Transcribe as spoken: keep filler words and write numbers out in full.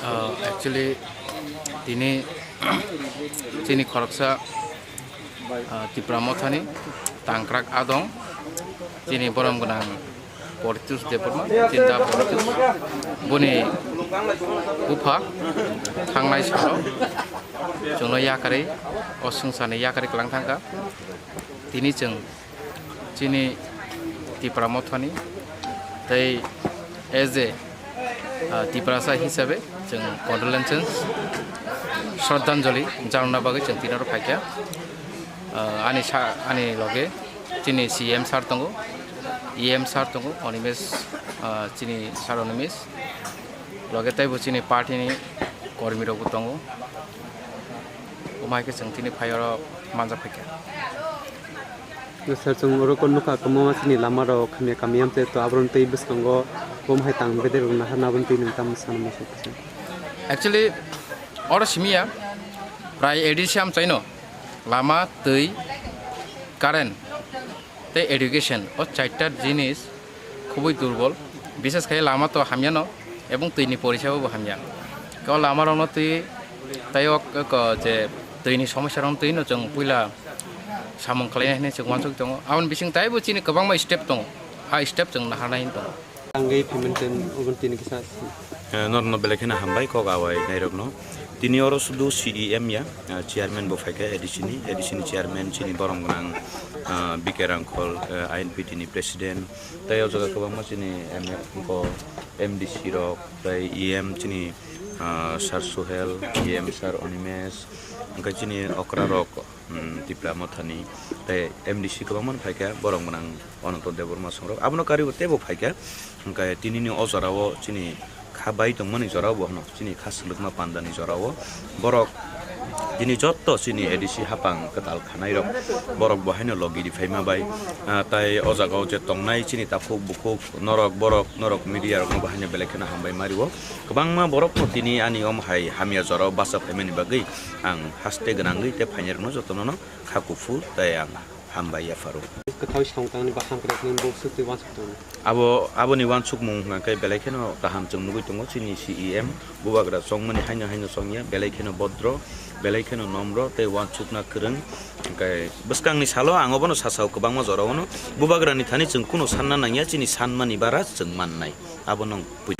Uh, actually, tini chini khoroksa, uh, Tipra Mothani tangkrak adong, chini borom gwnang Portius Debbarma, Chinta Portius, boni bupha thangnai salo chwngno yakarwi, o swngcharni yakarwi kwlang thangkha. Tini chwng chini Tipra Mothani tei as a, ah, Tiprasa hisabe chwng condolences, shraddhanjali janana bagwi chwng tinaro phaikha. Ah, ani sa-, ani loge chini C M sir tongo, E M sir tongo, Animesh, ah, chini sir Animesh, loge teibo chini party ni kormi rokbo tongo. Omo hai khe chwng tini phai oro manjak phaikha. Sir, chwng oro nukha kwbangma chini lama rok hamya kamiyam tei to aboroni twi bwskango bom hai tang bedek rok naharna aboroni twi nung tamo sana muchung kisa. Actually, oro simiya prai A D C amchaino lama, twi, current tei education, o chaita jinis khubui durbol, bishes khai lama to hamyano ebong twini porisabo bo hamya. Khe o lama rokno twi tei o k-, k-, je twini somosya rokno twino chwng puila samung khlaina hinwi chwng uansuk tongo. Aboni bising taibo chini kwbangma step tongo, a step chwng naharnai hinwi tongo. Tangwi payment ten obon tini kisa. Eh, norokno belai kheno hambai kok awai nairokno. Tini oro sudu C E M ya, eh, chairman bo phaikha A D C ni, A D C ni chairman chini borom gwnang, eh, B K Rangkhol, eh, I N P T ni president. Tei o jaga kwbangma chini M F bo M D C rok, tei E M chini, ah, Sir Suhel, E M Sir Animesh, hwnkhe chini okra rok, hmm, Tipra Mothani, tei M D C kwbangma phaikha, borom gwnang Ananto Debbarma songrok. Abono karwi bo teibo phaikha, hwnkhe tinini o jorao chini kha bai tongmani jorao bo hwno, chini kha swlwkma pandani jorao borok tini jotto chini A D C hapang kwtal khanairok, borok bo haino logi riphaima bai, ah, tai o jagao je tongnai chini takhuk bukhuk norok borok, norok media rokno bo haino belai kheno hambai mario. Kwbangma borokno tini ani om hai hamya jorao bacha phaimani bagwi ang haste gwnangwi tei phainairokno jotono no kha kuphur tei ang hambai yapharo. Kwthao samung tangni ba hamkrai tongmani bo swk twi uansuk tongo. Abo, aboni uansukmung hwnkha khe belai kheno kaham chwng nugwi tongo chini C E M, bubagra chongmani haino haino chongya, belai kheno bodro, belai kheno nomro tei uansukna kwrwng. Hwnkhe bwskangni salo ang obono sasao kwbangma jorao no bubagrani thani chwng kunu sanna nangya, chini sanmani bara chwng mannai. Abono ang pui-